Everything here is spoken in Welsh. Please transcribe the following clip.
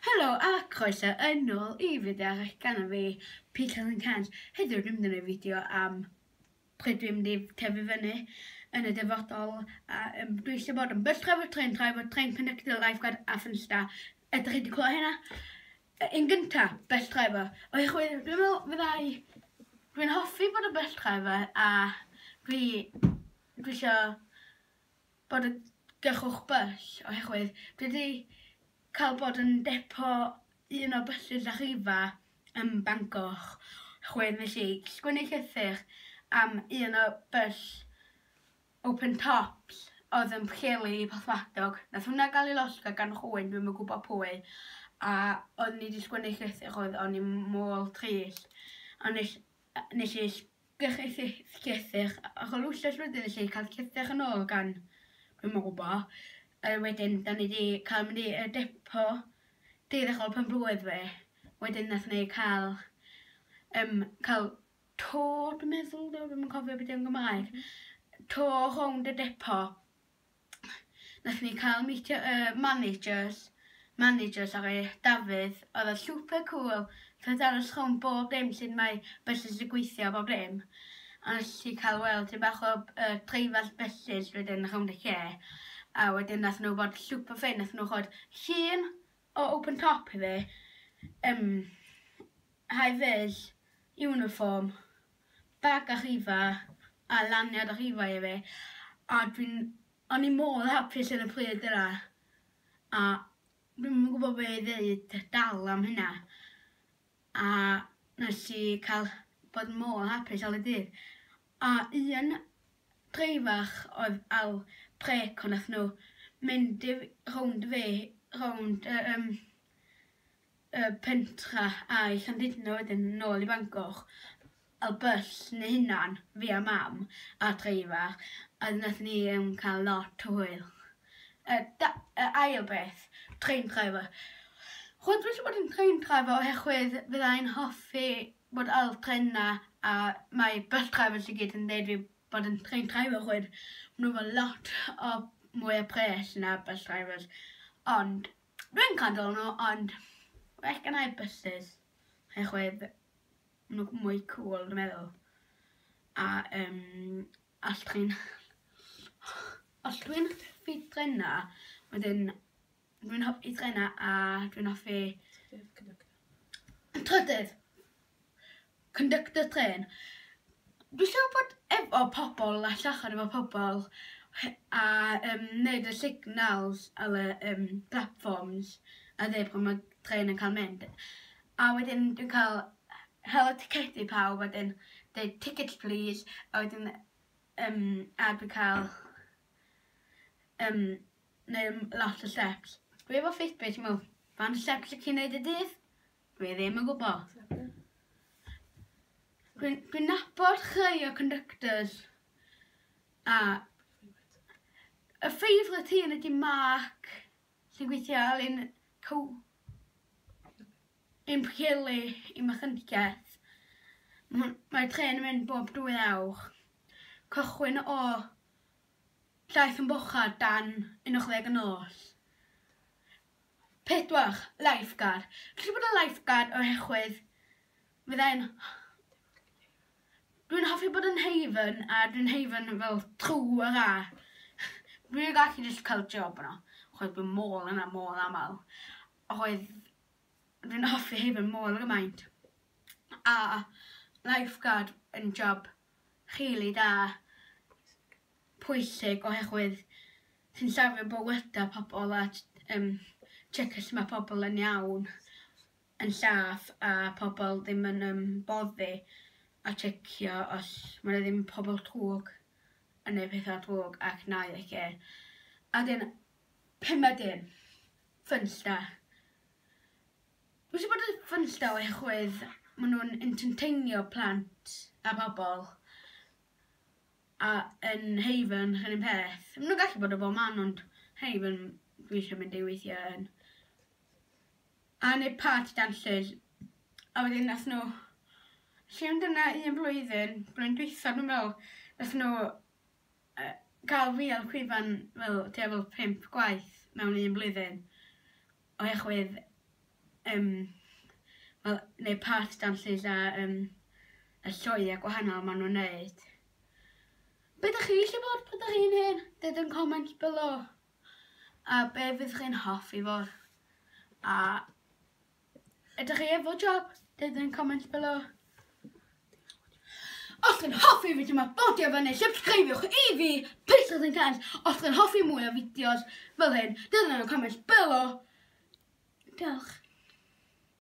Helo a croeso yn ôl i fideo arall gan fi, Peter and Cans. Heddiw dwi'n mynd i wneud fideo am pryd dwi'n mynd i tyfu fyny yn y dyfodol a dwi eisiau bod yn bus driver, train driver, train conductor, lifeguard a fun star. Ydych chi wedi clywed hynna? Yn gynta, bus driver. Oherwydd dwi'n meddwl fyddai... Dwi'n hoffi bod yn bus driver a dwi eisiau bod yn gyrrwch bus oherwydd dwi wedi cael bod yn depo un o bysus Arriva ym Bangor. Oherwydd nes i sgwennu llythyr am un o bus open tops oedd yn Pwllheli i Porthmadog. Nath hwnna gael ei losgo gan rhywun, dwi'm yn gwybod pwy, a oeddwn i wedi sgwennu llythyr oedd o'n i mor trist. A nes i gyrchu llythyr, ar ôl wythnos wedyn nes i cael llythyr yn ôl gan, dwi'm yn gwybod, a wedyn da ni wedi cael mynd i depo 12 ôl pen blwydd fi. Wedyn nath ni cael tour, dwi'n meddwl, dwi'm yn cofio beth yw'n Gymraeg, tour rownd y depo. Nath ni cael meetio manager, sorry, Dafydd, oedd yn super cool. Nath aros rhwng bob dim sut mae buses yn gweithio bob dim. A nes i cael weld tipyn bach o dreifas buses wedyn rownd y lle. A wedyn nath nhw bod super ffein, nath nhw rhoi llun o open top i fi, high vis, uniform, bag Arriva a lanyard Arriva i fi. A o'n i mor hapus yn y pryd yna. A dwi'm yn gwybod be i ddeud dal am hynna. A nes i cael bod mor hapus al y dydd. A un dreifach oedd al brêc o nath nhw mynd rownd fi, rownd y pentra a i Llandudno wedyn nôl i Bangor. Al bus neu hunan, fi a mam, a dreifar, a nath ni cael lot o hwyl. Ail beth, train driver. Chwyd dwi eisiau bod yn train driver oherwydd fyddai'n hoffi bod ar trena a mae bus drivers i gyd yn dweud fi bod yn train driver chwyd. Maen nhw efo lot o mwy o pres na bus drivers. Ond dwi'n cael nhw, ond well gen i buses oherwydd maen nhw mwy cool, dwi'n meddwl. A os dwi'n hoffi trena, wedyn dwi'n hoffi trena a dwi'n hoffi trydydd, conductor trên. Dwi eisiau bod efo pobl a siarad efo pobl a neud y signals ar y platforms a dweud pan mae trên yn cael mynd. A wedyn dwi'n cael hel y ticedi pawb, wedyn dweud "Tickets please", a wedyn a dwi'n cael neud lot o steps. Dwi efo Fitbit, ti'n meddwl, faint o steps ydych chi'n neud y dydd? Dwi ddim yn gwybod. Dwi nabod rhai o conductors a y favourite un ydy Mark sy'n gweithio ar un un Pwllheli i Machynlleth. Mae'r trên yn mynd bob 2 awr. Cychwyn o 7 yn bora dan 11 y nos. 4, lifeguard. Dwi eisiau bod yn lifeguard oherwydd fyddai'n... Dwi'n hoffi bod yn Haven a dwi'n Haven fel trwy'r a. Dwi'n gallu jyst cael job yno. Chwaith dwi'n mor yna mor aml. Oedd dwi'n hoffi Haven mor gymaint. A lifeguard yn job rili da, pwysig oherwydd ti'n safio bywydau pobl a checio sut mae pobl yn iawn, yn saff a pobl ddim yn boddi a checio os mae 'na ddim pobl drwg yn neud pethau drwg ac na i lle. A wedyn, pumed un, funster. Dwi eisiau bod yn funster oherwydd maen nhw'n entertainio plant a pobl a yn Haven yr un peth. Maen nhw'n gallu bod o bob man ond Haven dwi eisiau mynd i weithio yn. A neud party dances. A wedyn nath nhw lle mynd yna un blwyddyn, blwyddyn dwytha dwi'n meddwl, nath nhw gael fi ar llwyfan fel tua fel 5 gwaith mewn un blwyddyn oherwydd um, wel, neu part dances a y sioeau gwahanol maen nhw'n neud. Be ydych chi eisiau bod pan ydych chi'n hyn? Deud yn comment below. A be fydd chi'n hoffi fod? A ydych chi efo job? Deud yn comment below. Os chi'n hoffi fideo yma, bodio fyny, subscribiwch i fi, Pixels and Cans. Os chi'n hoffi mwy o fideos fel hyn, deud yn y comment below. Diolch.